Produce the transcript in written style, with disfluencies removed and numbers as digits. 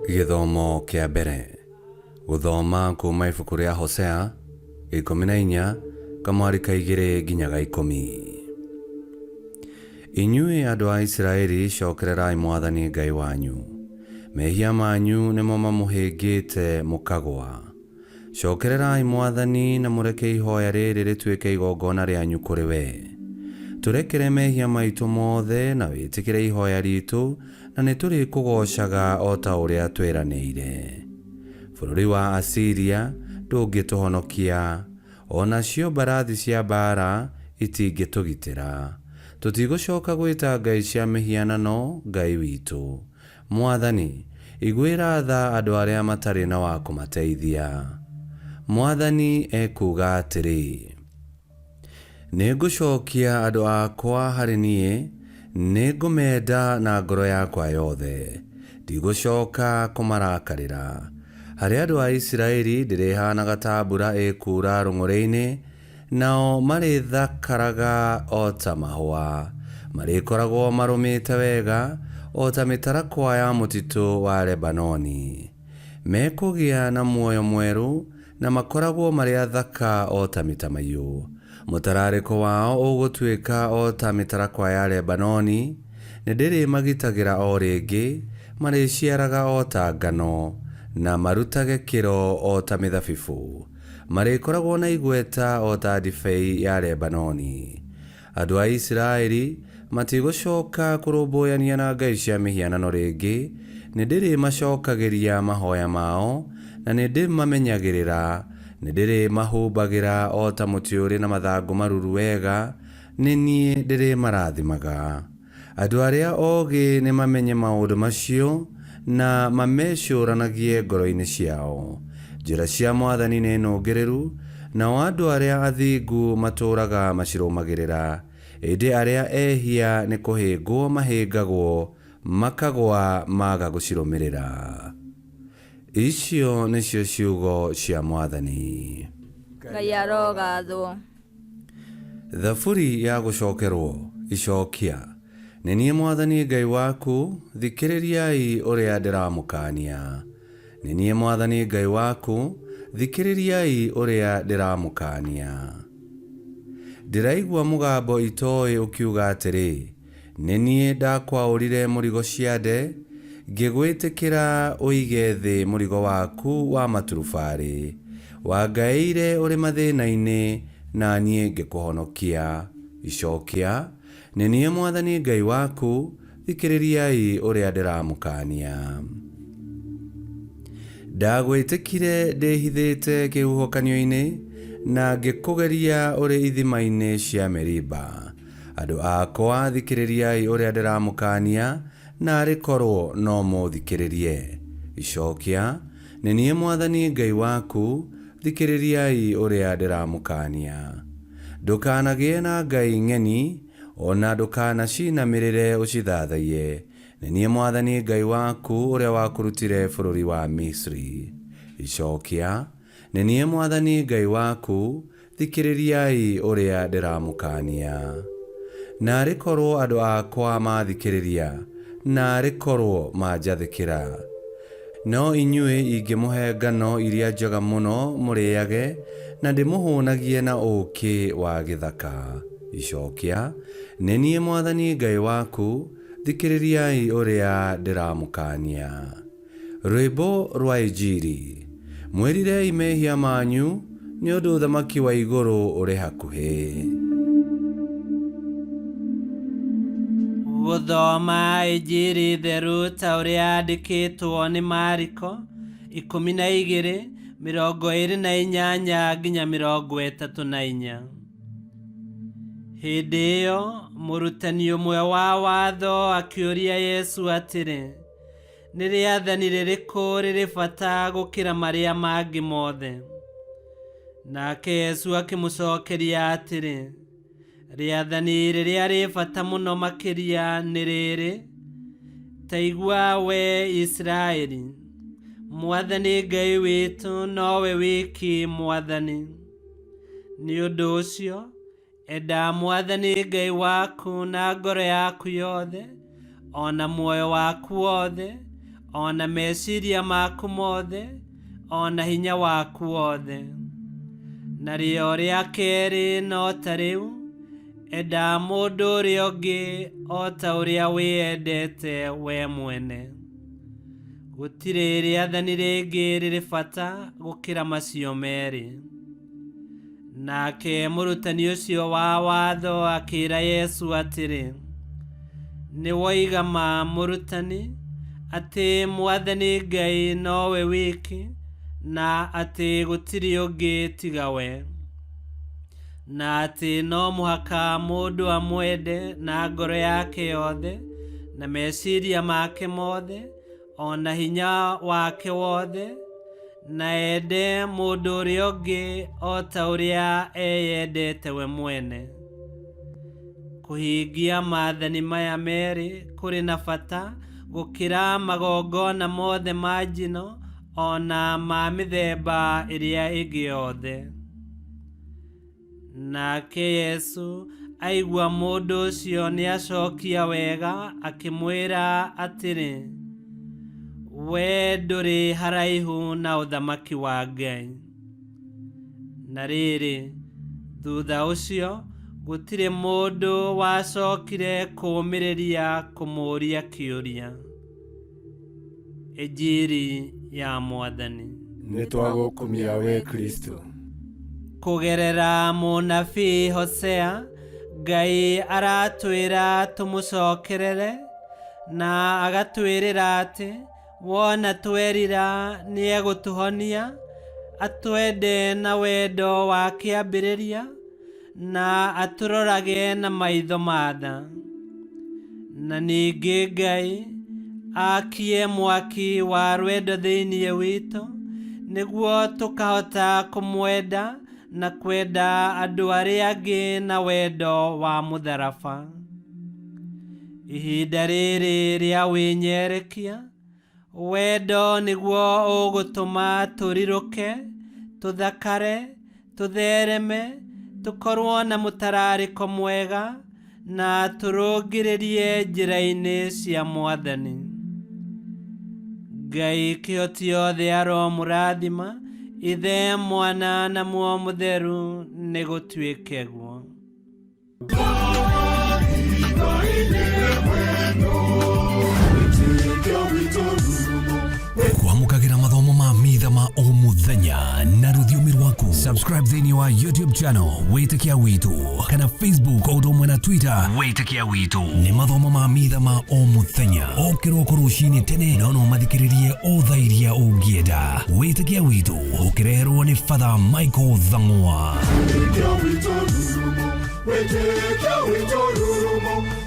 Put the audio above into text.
Gĩthomo kĩa mbere. Gũthoma kuma ibuku rĩa Hosea 14 kamwari ka igĩrĩ nginya ga ikũmi. Inyuĩ andũ a Isiraeli cokererai Mwathani Ngai wanyu. Mehia manyu nĩmo mamũhĩngĩte mũkagwa. Cokererai Mwathani na mũreke ihoya rĩrĩ rĩtuĩke igongona rĩanyu kũrĩ we. Tũrekere mehia maitũ mothe na wĩtĩkĩre ihoya ritũ na nĩtũrĩkũgoocaga o ta ũrĩa twĩranĩire. Bũrũri wa Asiria ndũngĩtũhonokia, o nacio mbarathi cia mbaara itingĩtũgitĩra. Tũtigũcooka gwĩta ngai cia mĩhianano Ngai witũ. Mwathani, iguĩra tha andũ arĩa matarĩ na wa kũmateithia. Mwathani ekuuga atĩrĩ, Nĩngũcookia andũ akwa harĩ niĩ, nĩngũmenda na ngoro yakwa yothe, ndigũcooka kũmarakarĩra. Harĩ andũ a Isiraeli ndĩrĩhaanaga ta mbura ĩkuura rũng'ũrĩ-inĩ, nao marĩthakaraga o ta mahũa. Marĩkoragwo marũmĩte wega o ta mĩtarakwa ya mũtitũ wa Lebanoni. Mekũgĩa na muoyo mwerũ na makoragwo marĩ athaka o ta mĩtamaiyũ. Mũtararĩko wao ũgũtuĩka o ta mĩtarakwa ya Lebanoni, nĩndĩrĩmagitagĩra o rĩngĩ, marĩciaraga o ta ngano, na marutage kĩro o ta mĩthabibũ. Marĩkoragwo na igweta o ta ndibei ya Lebanoni. Andũ a Isiraeli matigũcooka kũrũmbũyania na ngai cia mĩhianano rĩngĩ, nĩndĩrĩmacookagĩria mahooya mao, na nĩndĩmamenyagĩrĩra. Nĩndĩrĩmahumbagĩra o ta mũtĩ ũrĩ na mathangũ maruru wega, nĩ niĩ ndĩrĩmarathimaga. Andũ arĩa oogĩ nĩmamenye maũndũ macio, na mamecũũranagie ngoro-inĩ ciao. Njĩra cia Mwathani nĩ nũngĩrĩru, nao andũ arĩa athingu matũũraga macirũmagĩrĩra, ĩndĩ arĩa ehia nĩ kũhĩngwo mahĩngagwo, makagũa maaga gũcirũmĩrĩra. Icio nĩcio ciugo cia Mwathani. Ngai arogathwo. Thaburi ya gũcokerwo. Icokia. Nĩ niĩ Mwathani Ngai waku, thikĩrĩriai ũrĩa ndĩramũkaania. Nĩ niĩ Mwathani Ngai waku, thikĩrĩriai ũrĩa ndĩramũkaania. Ndĩraigua mũgambo itooĩ ũkiuga atĩrĩ, Nĩ niĩ ndakwaũrire mũrigo ciande, ngĩgwĩtĩkĩra ũige thĩ mũrigo waku wa maturubarĩ. Wangaĩire ũrĩ mathĩna-inĩ, na niĩ ngĩkũhonokia. Icokia, Nĩ niĩ Mwathani Ngai waku, thikĩrĩriai ũrĩa ndĩramũkaania. Ndagwĩtĩkire ndĩhithĩte kĩhuhũkanio-inĩ, na ngĩkũgeria ũrĩ ithima-inĩ cia Meriba. Andũ akwa, thikĩrĩriai ũrĩa ndĩramũkaania, naarĩ korwo no mũũthikĩrĩrie! Icokia, Nĩ niĩ mwathani Ngai waku, thikĩrĩriai ũrĩa ndĩramũkaania. Ndũkanagĩe na ngai ng'eni, o na ndũkanacinamĩrĩre ũcithaathaiye. Nĩ niĩ mwathani Ngai waku ũrĩa wakũrutire bũrũri wa Misiri. Icokia, Nĩ niĩ mwathani Ngai waku, Thikĩrĩriai ũrĩa ndĩramũkaania. Naarĩ korwo andũ akwa maathikĩrĩria, naarĩ korwo manjathĩkĩra! No inyuĩ ingĩmũhe ngano iria njega mũno mũrĩage, na ndĩmũhũũnagie na ũũkĩ wa gĩthaka. Icokia, Nĩ niĩ mwathani Ngai waku, thikĩrĩriai ũrĩa ndĩramũkaania. Rwĩmbo rwa Injiri. Mwĩrirei mehia manyu, nĩ ũndũ ũthamaki wa igũrũ ũrĩ hakuhĩ. Gũthoma Injiri theru ta ũrĩa yandĩkĩtwo nĩ Mariko, 12, 28 nginya 34. Hĩndĩ ĩyo mũrutani ũmwe wa watho akĩũria Yesu atĩrĩ, Nĩ rĩathani rĩrĩkũ rĩrĩ bata gũkĩra marĩa mangĩ mothe? Nake Yesu akĩmũcokeria atĩrĩ, Rĩathani rĩrĩa rĩ bata mũno makĩria nĩ rĩrĩ, Ta igua wee Isiraeli, Mwathani Ngai witũ nowe wiki Mwathani. Nĩ ũndũ ũcio, Enda Mwathani Ngai waku na ngoro yaku yothe, o na muoyo waku wothe, O na meciria maku mothe, o na hinya waku wothe. Narĩo rĩa kerĩ no ta rĩu, enda mũndũ ũrĩa ũngĩ o ta ũrĩa wĩyendete we mwene. Gũtirĩ rĩathani rĩngĩ rĩrĩ bata gũkĩra macio merĩ. Nake mũrutani ũcio wa watho akĩĩra Yesu atĩrĩ, nĩ woiga ma mũrutani, atĩ Mwathani Ngai nowe wiki, na atĩ gũtirĩ ũngĩ tiga we, na atĩ no mũhaka mũndũ amwende na ngoro yake yothe, na meciria make mothe, o na hinya wake wothe, na ende mũndũ ũrĩa ũngĩ o ta ũrĩa eyendete we mwene. Kũhingia maathani maya merĩ kũrĩ na bata gũkĩra magongona mothe ma njino o na ma mĩthemba ĩrĩa ĩngĩ yothe. Nake Yesu aigua mũndũ ũcio nĩacokia wega, akĩmwĩra atĩrĩ, we ndũrĩ haraihu na ũthamaki wa Ngai. Na rĩrĩ, thutha ũcio gũtirĩ mũndũ wacokire kũũmĩrĩria kũmũũria kĩũria. Injiri ya Mwathani. Nĩ twagũkumia we Kristo. Kũgerera mũnabii Hosea, Ngai aratwĩra tũmũcokerere na agatwĩrĩra atĩ wona twerira nĩegũtũhonia, atwende na wendo wa kĩambĩrĩria, na atũrorage na maitho ma tha. Na ningĩ Ngai aakie mwaki wa rwendo thĩinĩ witũ, nĩguo tũkahota kũmwenda na kwenda andũ arĩa angĩ na wendo wa mũtharaba. Ihinda rĩrĩ rĩa wĩnyerekia, wendo nĩguo ũgũtũma tũrirũke, tũthakare, tũthereme, tũkorwo na mũtararĩko mwega, na tũrũngĩrĩrie njĩra-inĩ cia Mwathani. Ngai kĩhoti yothe aromũrathima, Ithe, Mwana na Muoyo Mũtheru, nĩgũtuĩke guo. Kwamũkagĩra mathomo ma mitha ma o mũthenya na rũthiomi rwaku. Subscribe thĩinĩ wa YouTube channel Wĩtĩkia Witũ kana Facebook o ũndũ ũmwe na Twitter Wĩtĩkia Witũ. Nĩ mathomo ma mitha ma o mũthenya o kĩroko rũcinĩ tene, no no mathikĩrĩrie o thaa iria ũngĩenda. Wĩtĩkia Witũ ũkĩreherwo nĩ Father Michael Thang'wa. Wĩtĩkia witũ rurumo, wĩtĩkia witũ rurumo.